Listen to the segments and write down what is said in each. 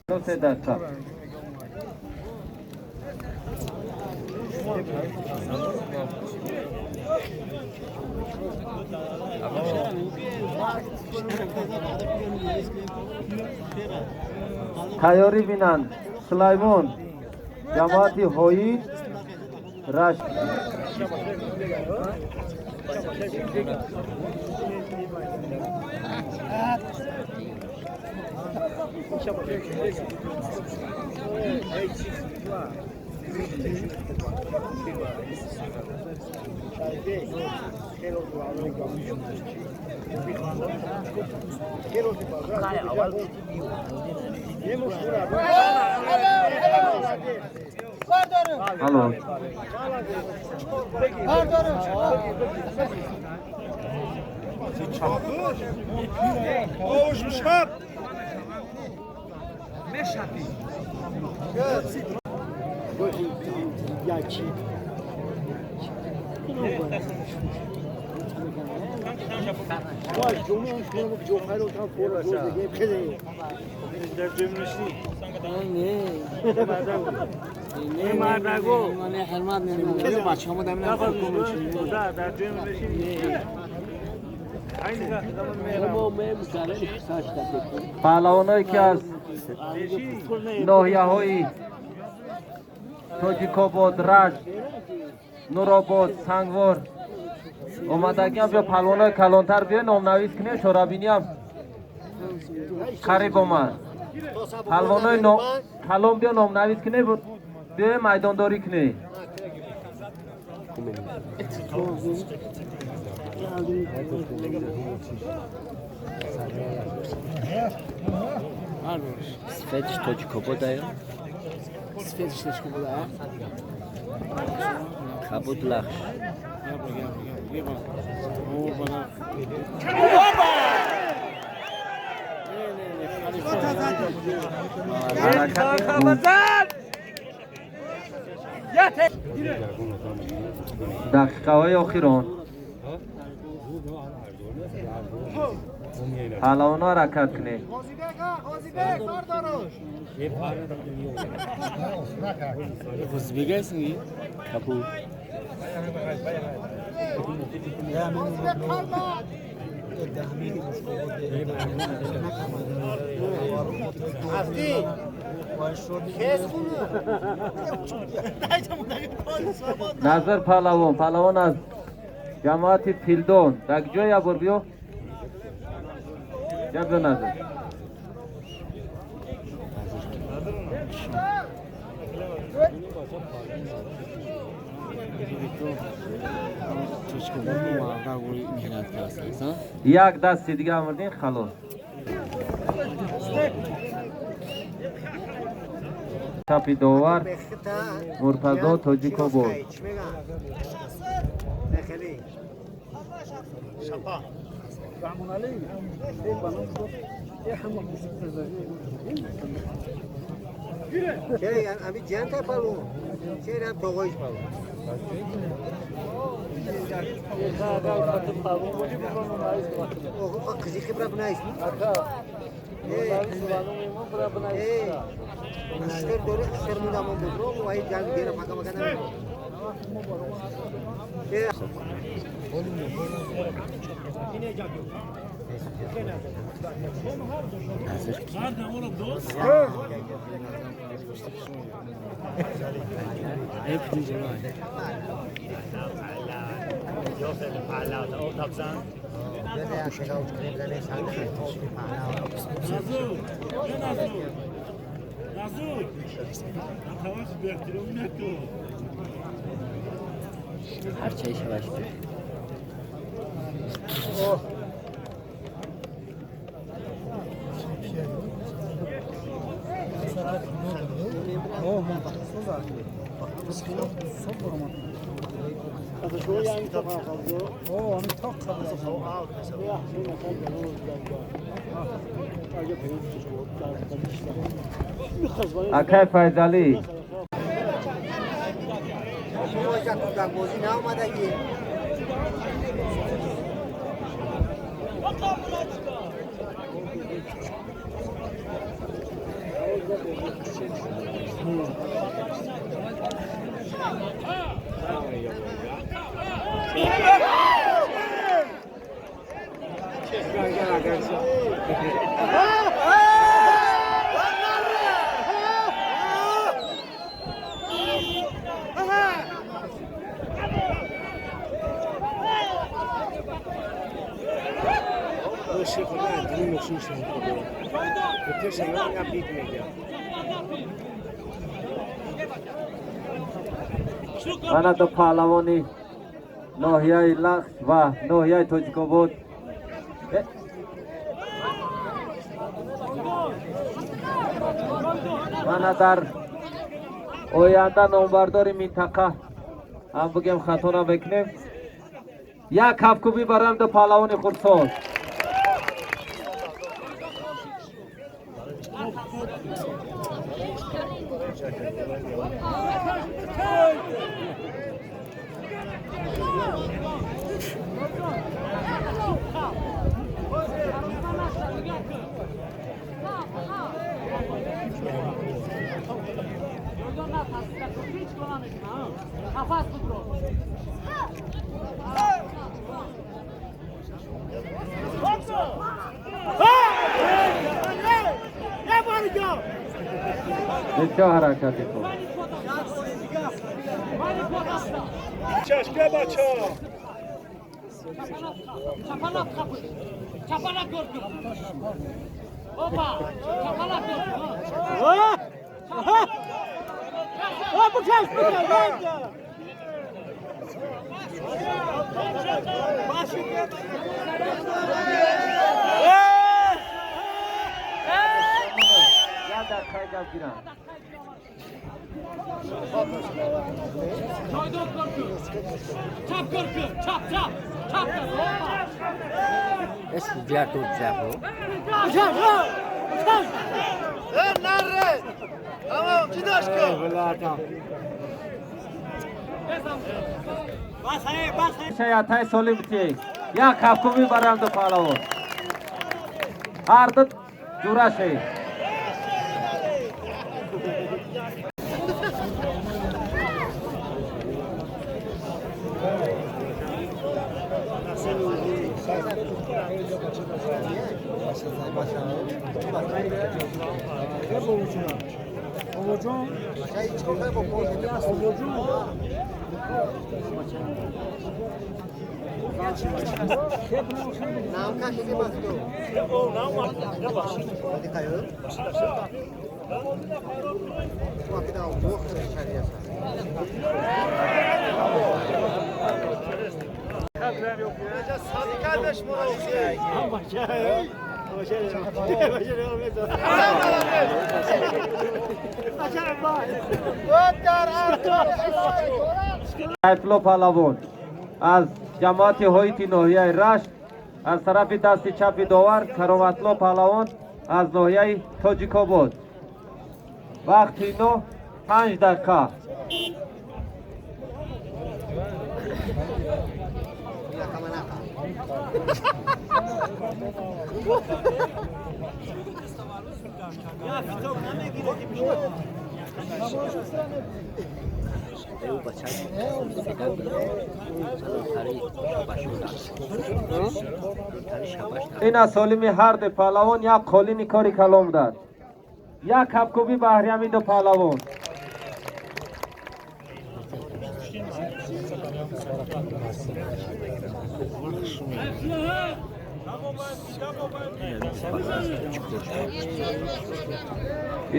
3 дақиқа. Тайёрӣ бинанд Сулаймон, ҷамоати ҳоӣ Рашт. Алло. Паҳлавоное ки аз ноҳияҳои Тоҷикобод, Рашт, Нуробод, Сангвор омадагиам, биё, паҳлавонои калонтар биё, номнавис кунем, шорабиниам қариб омад. Паҳлавонои калон биё, номнавис кунем, биё, майдондорӣ кунем. Сфетиш Тоҷикободая? Сфетиш Тоҷикободая? Кабуд Лахш. Ҳаракати хуб. Дақиқаҳои охирон паҳлавонҳо ҳаракат кунед. Кабуд. Назар паҳлавон, паҳлавон аз ҷамоати Пилдон. Дар ҷой ябор биё. Я биё, Назар. Як дасти дига амрдин, халос. Чапи довар Муртазо, Тоҷикобод. Ҳарчаи шаваш. Акай Файзалӣ. Мана ду паҳлавони ноҳияи Лахш ва ноҳияи Тоҷикобод. Мана дар оянда номбардори минтақа ҳам бигем, хато намекунем. Як кафкӯбӣ барои ду паҳлавони хурдсол. Бисёр ҳаракати хуб. Як дақиқа гап гирам. Шаятай солим битиек. Як кафкӯбӣ барои ду паҳлавон. Ҳар ду ҷура шед. Сайфулло паҳлавон аз ҷамоати ҳоити ноҳияи Рашт, аз тарафи дасти чапи довар Кароматло паҳлавон аз ноҳияи Тоҷикобод. Вақти ино 5 дақиқа. Ин аз солими ҳар ду паҳлавон як қолини кори калом дад. Як кафкӯбӣ баҳри ҳамин ду паҳлавон.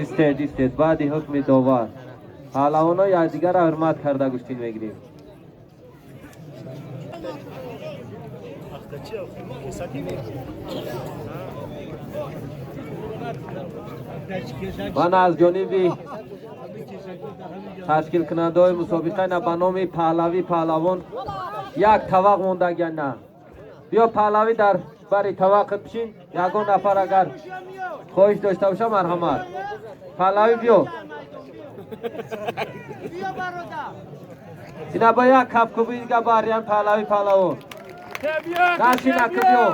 Истед, истед, баъди ҳукми довар паҳлавонҳо якдигарро ҳурмат карда гӯштин мегирем. Ман аз ҷониби ташкилкунандаҳои мусобиқа ина ба номи паҳлавӣ паҳлавон як тавақ мондагия на. Биё паҳлавӣ дар бари таваққат бишин, ягон нафар агар хоҳиш дошта боша марҳамат. Паҳлавӣ биё. Ина ба як кафкӯбӣ дига бариан паҳлавӣ паҳлавон. Нашин ака биё.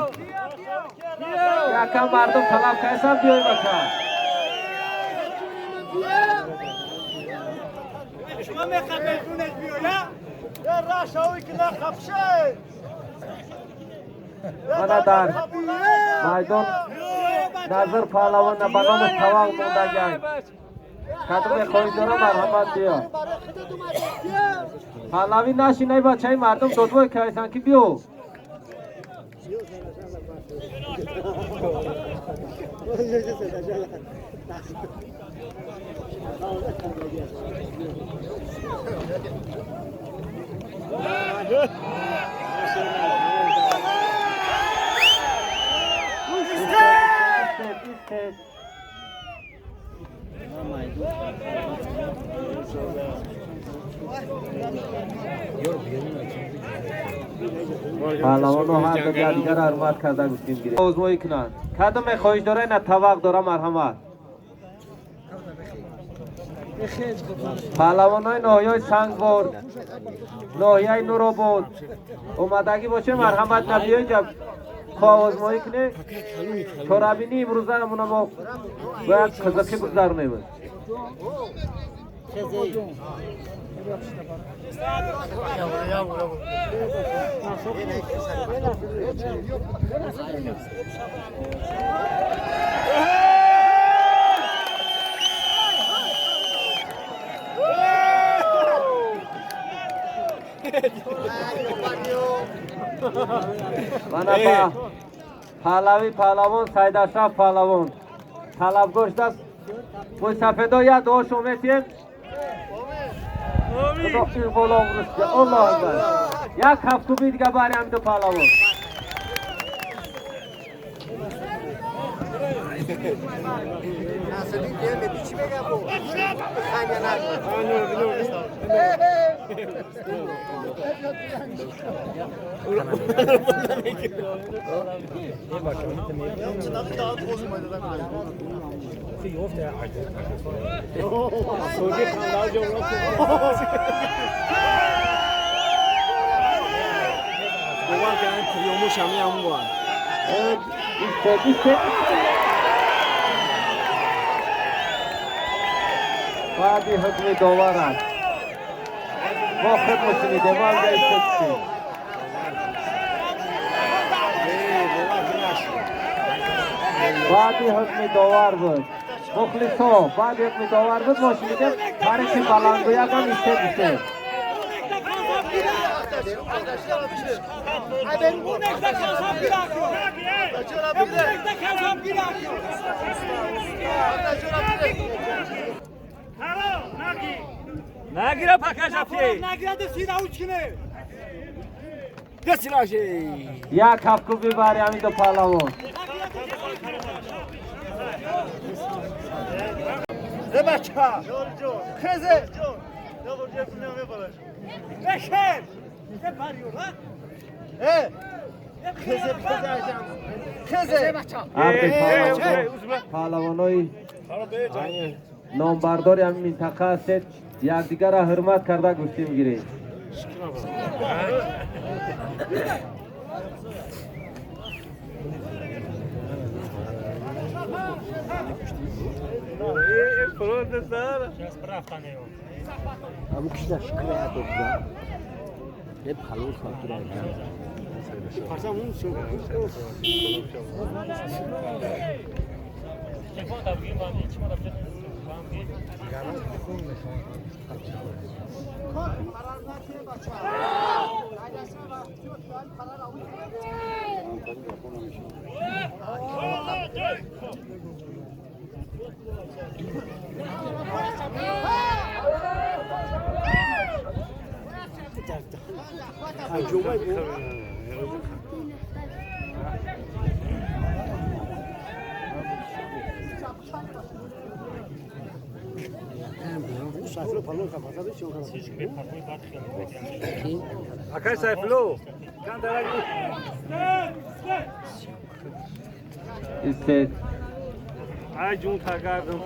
Якам мардум талаб кайсан биёй бака. Мана дар майдон Назир паҳлавон ба номи тавақ мондагианд. Кадоме хоҳиш дора, марҳамат, биё. Паҳлавӣ, нашин, ай бачаи мардум додвой кайсан ки биё. Истед, истед. Паҳлавоно ҳар ду якдигар ҳурмат карда гуфтим гирем. Озмоӣ кунанд. Кадоме хоҳиш дора, ина тавақ дора, марҳамат. Паҳлавонои ноҳияи Сангвор, ноҳияи Нуробод омадагӣ боше, марҳамат, на биёинҷа озмоӣ кунед. Чорабинии имрӯзаамона мо бояд қизиқӣ гузаронем. Мана ба паҳлавӣ паҳлавон Сайдашраф паҳлавон талабгор шудааст. Мӯйсафедо як дуошо метиҳем. Худо ин ғулом рӯст. Аллоҳу акбар. Як ҳафтуби дига бари ҳамин ду паҳлавон. Истед, истед. Баъди ҳукми довар аст. Мо худ мешунидем, мо инҷа истед кунем. Баъди ҳукми довар буд. Мухлисо, баъди ҳукми довар буд, мо шунидем, барои ки баландгӯякам истед истед. Нагира покажи. Як ҳафткуби бари ҳамин ду паҳлавон. Бача. Хезе. Бешер. Э. Хезе, хезе. Ҳарду паҳлавонои номбардори ҳамин минтақа ҳастед, якдигарро ҳурмат карда гӯштӣ мегиред. Аму кишна шукра дод. Не палон фактура. Акай Сайфулло. Истед. Ай ҷун тагардум.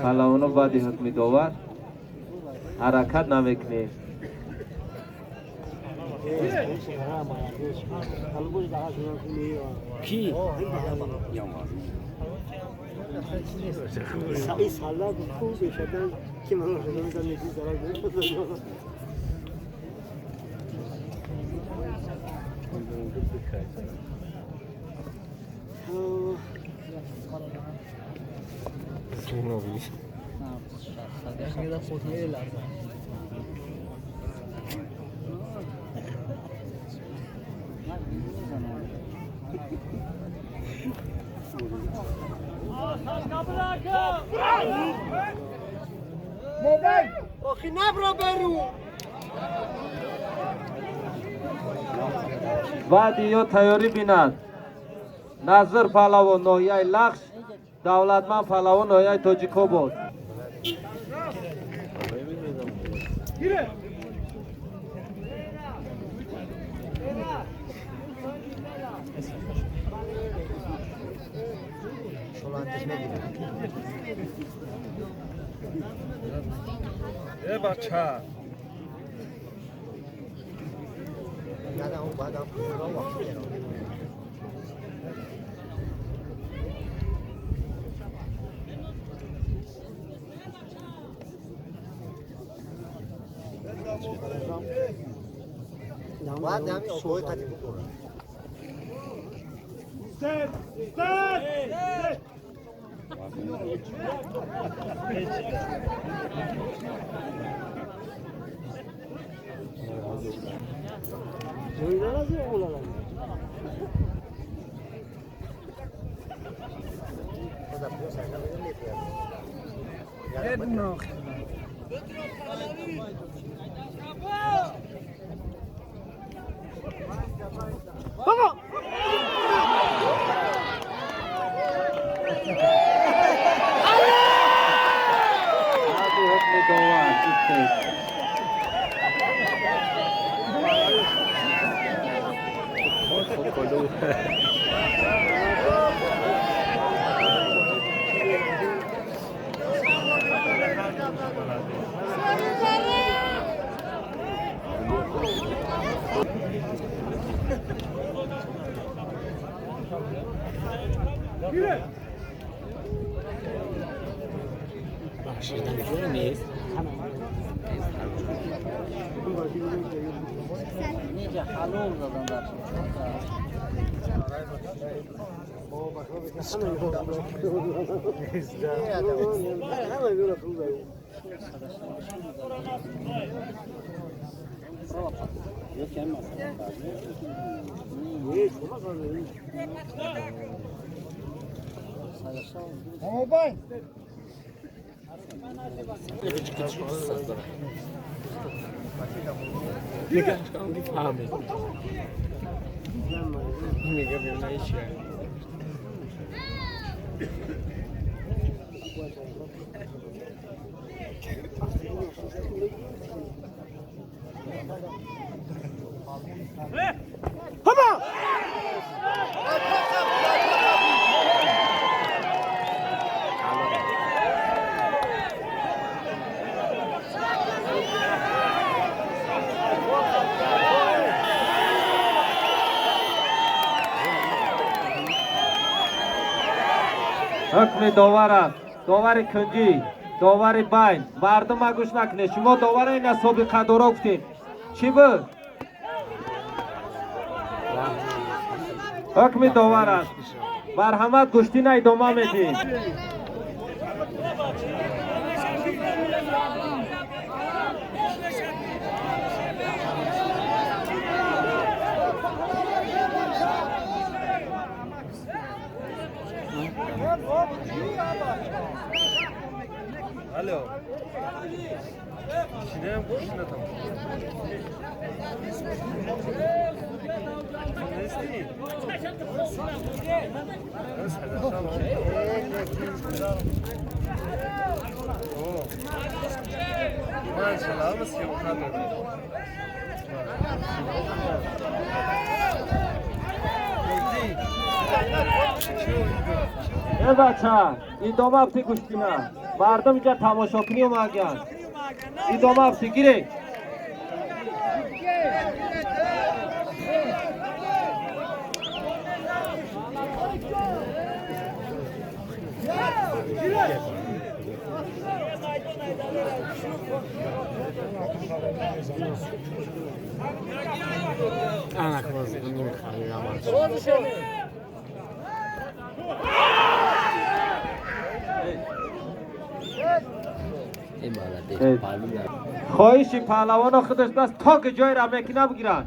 Паҳлавоно баъди ҳукми довар ҳаракат намекунем. Ки? این سالا خوب شدن که من رو زندگی ضرر گرفت. Баъди ё тайёрӣ бинад Назир паҳлавон ноҳияи Лахш, Давлатманд паҳлавон ноҳияи Тоҷикобод. بچه Ҳукми довар аст. Довари кунҷӣ, довари байн. Мардума гӯш накунед. Шумо довара ина собиқадоро гуфтед. Чӣ буд? Ҳукми довар аст. Марҳамат, гӯштина идома медиҳед. Алло. Шинаем больше на там. Э бача, идома бти гӯштина. Мардум инҷа тамошокунӣ омаданд. Идома бти гиред. خواهش پهلوان خودش دست تا که جای را میکنه بگیرن.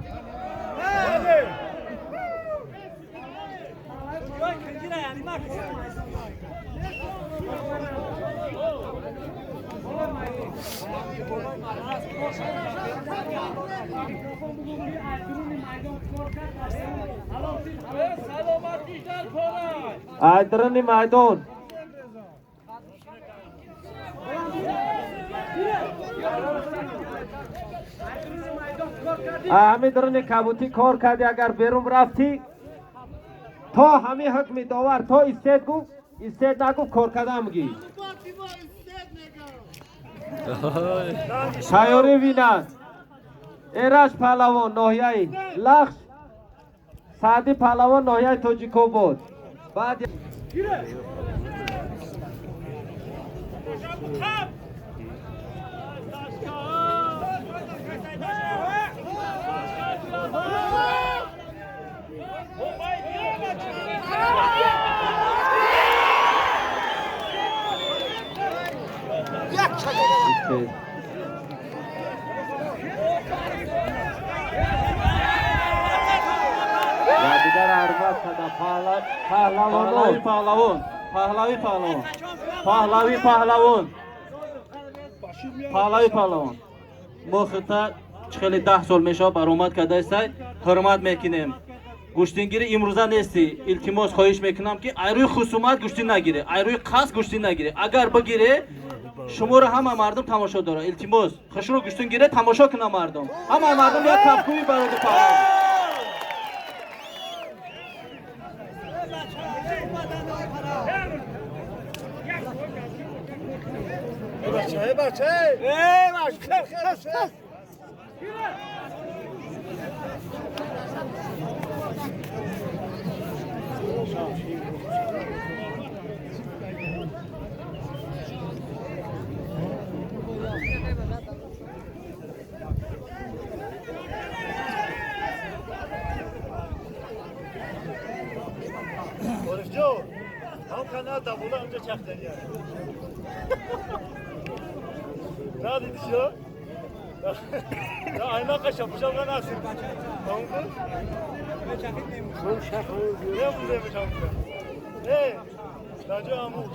ادرن میدان ҳамин даруни кабутӣ кор кардӣ, агар берун рафтӣ то ҳамин ҳукми довар то истед гуфт, истед нагуфт, кор кардан мегӣ. Тайёрӣ бинанд. Эраш паҳлавон ноҳияи Лахш, Саъдӣ паҳлавон ноҳияи Тоҷикобод. Баъд دیگر حرمت شده. پهلوان پهلوان پهلوی پهلوان پهلوی پهلوان پهلوی پهلوان мо хита хеле 10 сол мешавад баромад кардаистай, ҳурмат мекунем. Гӯштингири имрӯза нестӣ, илтимос хоҳиш мекунам ки айрӯи хусумат гӯштин нагире, айрӯи қасд гӯштин нагире. Агар бигире шуморо ҳама мардум тамошо дорад. Илтимос хушрӯ гӯштин гире, тамошо кунам мардум. Ҳама мардум як кафкӯбӣ барои паҳлавон. Ne dedi şu? Ya ayna kaşapmışam ben nasıl? Tamam mı? Ne bu demiş amca? Hey, Nacı Amur.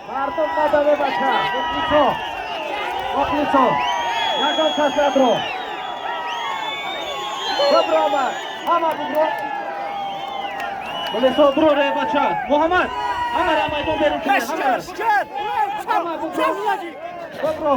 مردم ندامه بچه مخلصا مخلصا یکان کس ندرو ببرو آمد همه ببرو مخلصا برو ره بچه محمد همه را میدان بیرون کنه همه ببرو ببرو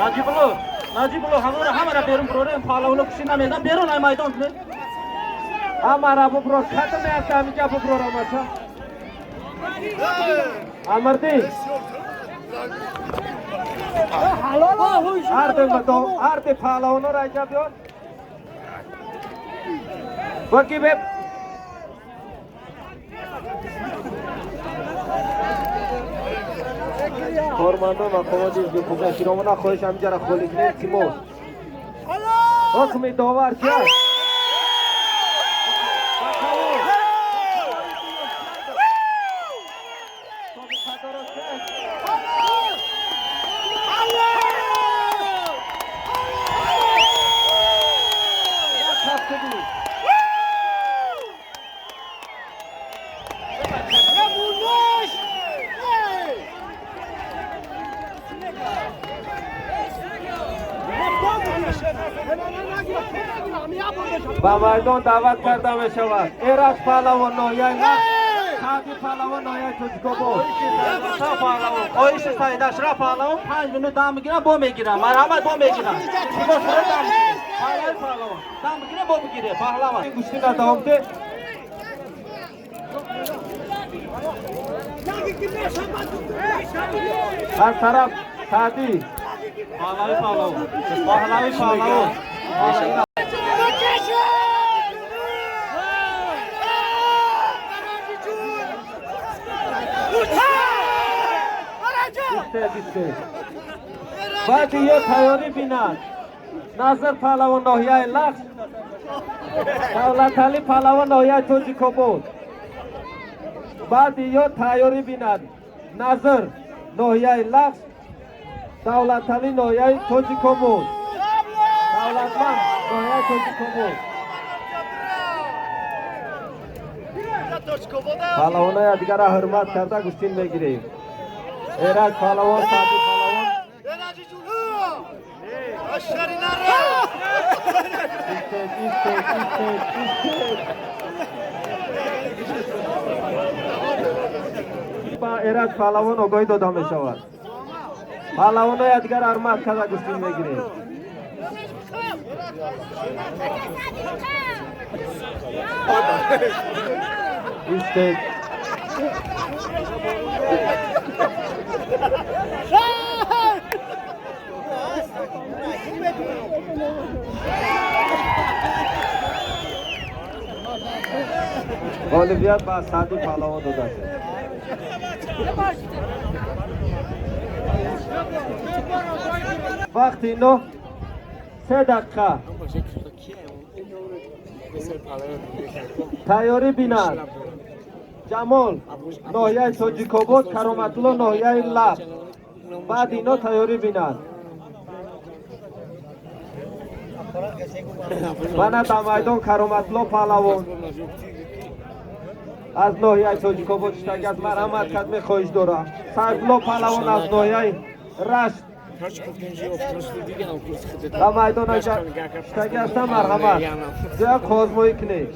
نجیب الله نجیب الله همه را همه را بیرون بروریم پهلوانو کشی نمیدن بیرون ای میدان کنه همه را ببرو ختم هست همینجا ببرو را مچه امردی هر دو مدو هر دو پهلوانو را اینجا بیار بکی به کارمندان مقامات حقوق کرامانه خواهش همینجا را خالی کنید. التماس حکم داور چی است؟ Ба майдон даъват карда мешавад. Эраҷ паҳлавон, ноҳияи Лахш, Саъди паҳлавон, ноҳияи Тоҷикобод. Хоҳиши Саид Ашраф паҳлавон 5 минут дам мегирам, бо мегирам. Марҳамат, бо мегирам. Паҳлави паҳлавон дам мегирам, бо бигире паҳлавон. Гӯштина давом де. Аз тараф Саъди паҳлави паҳлавон, паҳлави паҳлавон. Баъди ё тайёрӣ бинад. Назар паҳлавон, ноҳияи Лахш, Давлаталӣ паҳлавон, ноҳияи Тоҷикобод. Баъди ё тайёрӣ бинад. Назар, ноҳияи Лахш, Давлаталӣ, ноҳияи Тоҷикобод. Давлатманд, ноҳияи Тоҷикобод. Паҳлавоноя дигара ҳурмат карда гӯштин мегирем. Эраҷ паҳлавон, Саъди паҳлавон. Истед, истед, истед, истед. Ба Эраҷ паҳлавон огоҳӣ дода мешавад. Паҳлавоноя дигар ҳурмат карда гӯштин мегирем. Истед. Ғолибият ба Саъди паҳлавон дода шуд. Вақти ино 3 дақиқа. Тайёрӣ бинад. Ҷамол, ноҳияи Тоҷикобод, Кароматулло, ноҳияи Лахш. Баъд ино тайёрӣ бинад. Мана дар майдон Кароматулло паҳлавон аз ноҳияи Тоҷикобод иштирок аст. Марҳамат, кадме хоҳиш дорам. Сайфулло паҳлавон аз ноҳияи Рашт дар майдон иштирок ҳастам. Марҳамат, зиёд озмоӣ кунед.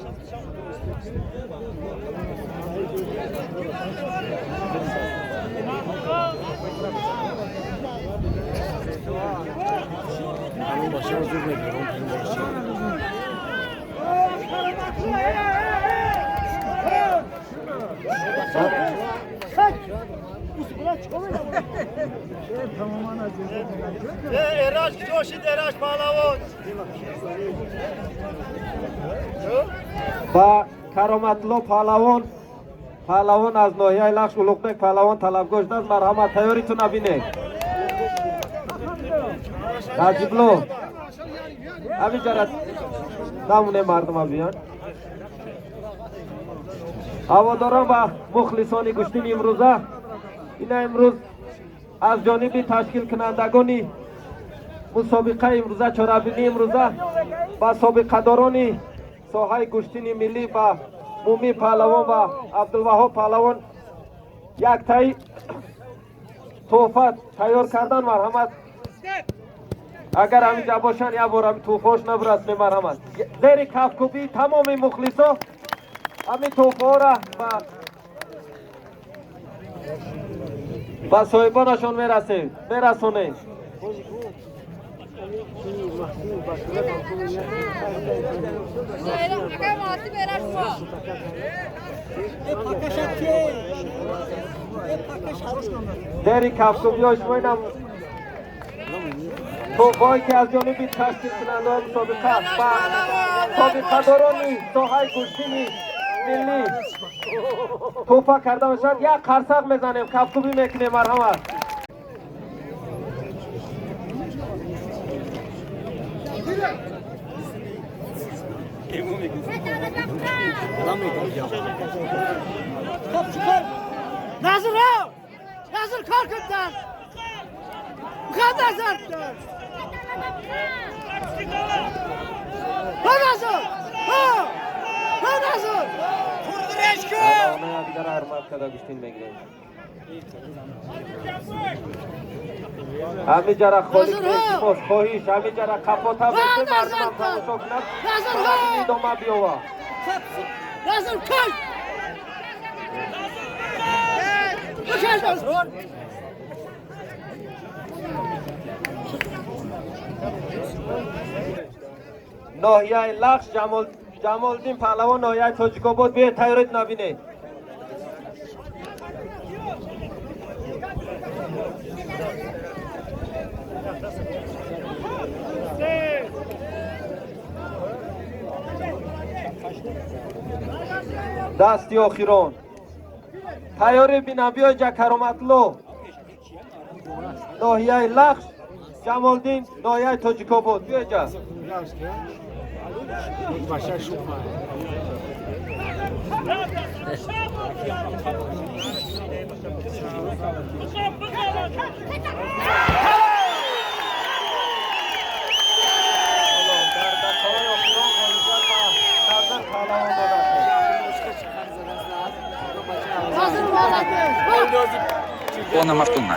Эраҷ ҷошид, Эраҷ паҳлавон. Ба Кароматулло паҳлавон, паҳлавон аз ноҳияи Лахш, Улуғбек паҳлавон талабгоҳ шудааст. Марҳамат, тайёритона бинед. Наҷибло, ҳаминҷара намуне мардума биён. Ҳаводорон ва мухлисони гӯштини имрӯза, ина имрӯз аз ҷониби ташкилкунандагони мусобиқаи имрӯза, чорабинии имрӯза ба собиқадорони соҳаи гӯштини миллӣ ба Мумин паҳлавон ва Абдулваҳоб паҳлавон яктаи тӯҳфа тайёр кардан. Марҳамат, агар ҳаминҷа бошанд, як бор ҳамин тӯҳфаош набирасме. Марҳамат, зери кафкӯбии тамоми мухлисо ҳамин тӯҳфаҳоро ба соҳибонашон мерасем, мерасонем. Зери кафкӯбиҳо шумо инам тӯҳфаҳое ки аз ҷониби ташкилкунандаҳои мусобиқа ба собиқадорони соҳаи гӯштини миллӣ тӯҳфа карда мешавад, як қарсақ мезанем, кафкӯбӣ мекунем. Марҳамат. Назар, Назар кор кундан. Назар. Ҳа Назар. Ҳа. Ҳа Назар. Паҳлавоноя дигара ҳурмат карда гӯштин мегирем. Ҳамиҷара холӣ илтимос, хоҳиш, ҳамиҷара қафота бесе, мардумам тамошо кунад, идома биёва. Назар кай! Бикаш назар! Ноҳияи Лахш, Ҷамолиддин паҳлавон, ноҳияи Тоҷикобод. Биёед, тайёрит набинед. Дасти охирон тайёрӣ бинам. Биё ҷа, Кароматло, ноҳияи Лахш, Ҷамолиддин, ноҳияи Тоҷикобод, биё ҷа. Дар дақиқаҳои охирон ғолибият ба Назар паҳлавон дода шуд. Назар молодец! Она мафтунна.